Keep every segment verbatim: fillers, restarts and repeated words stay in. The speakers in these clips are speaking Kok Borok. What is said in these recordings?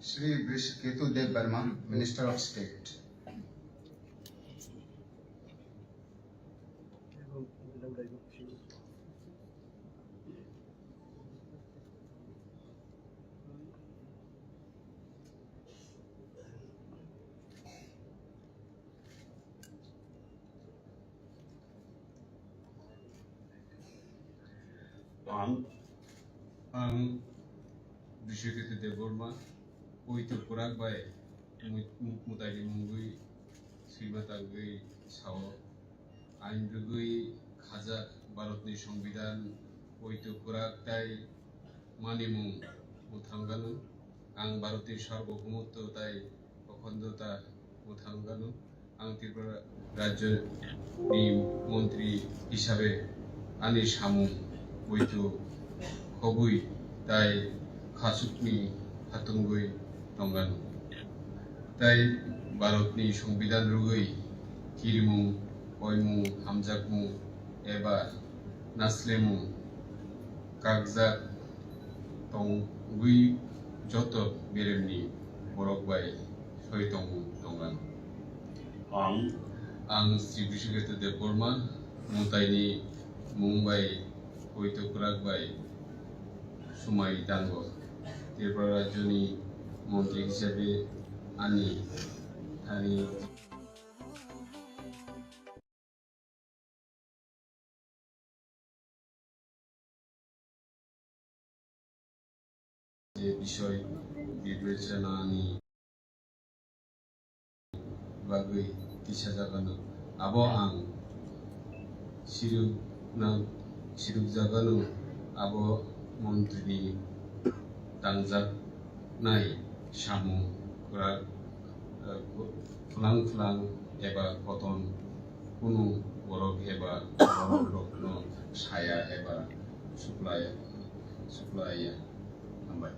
Shri Brishaketu Dev Verma, Minister of State. Ang, ang Bishwakirti Debbarma, poito kwrak bai mu-, mu-, mwtaini mungwi swima tangwi sao, ain rwgwi khajak Bharatni Songbidan, poito kwrak tai manimung mwthangano. Ang Bharatni Sarbohumotto tai Okhondo ta mwthangano. Ang Tripura Rajyoni montri hisabe ani samung poito khobwi tai khachukni hatungwi tongano. Tai Bharatni Songbidan rwgwi kirimung, koimung, hamjakmung eba naslemung kakjak tongwi joto beremni borok bai soi tongmung tongano. Ang, ang Sri Bishwakirti Debbarma, mwtaini mung bai poito kwrak bai swmai tango. Tripura Rajyoni montri hisabe ani thani je bisoi bibechanani bagwi tisajagano. Abo ang sirwkna-, sirwkjagano, abo montrini tangjaknai samung kwrak, eh, phulang phulang eba koton kunu borok eba borokrokno saya eba suklai-, suklaiya. Hambai.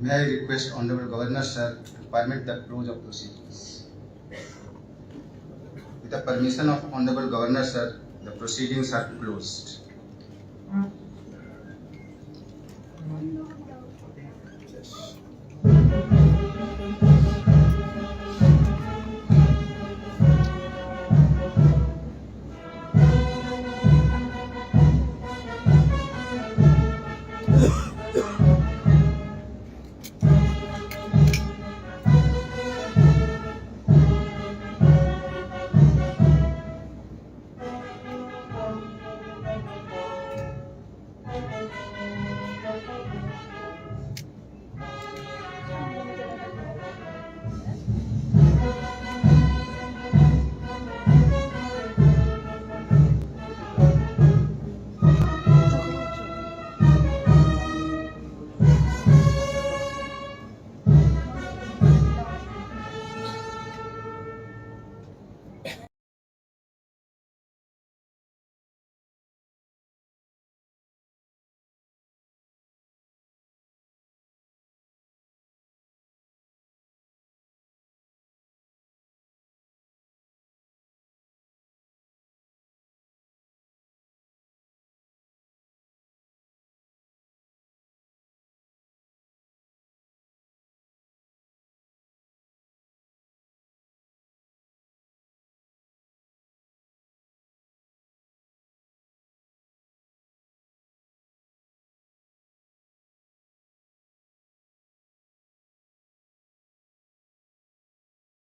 May I request Honorable Governor Sir to permit the close of proceedings? With the permission of Honorable Governor Sir, the proceedings are closed.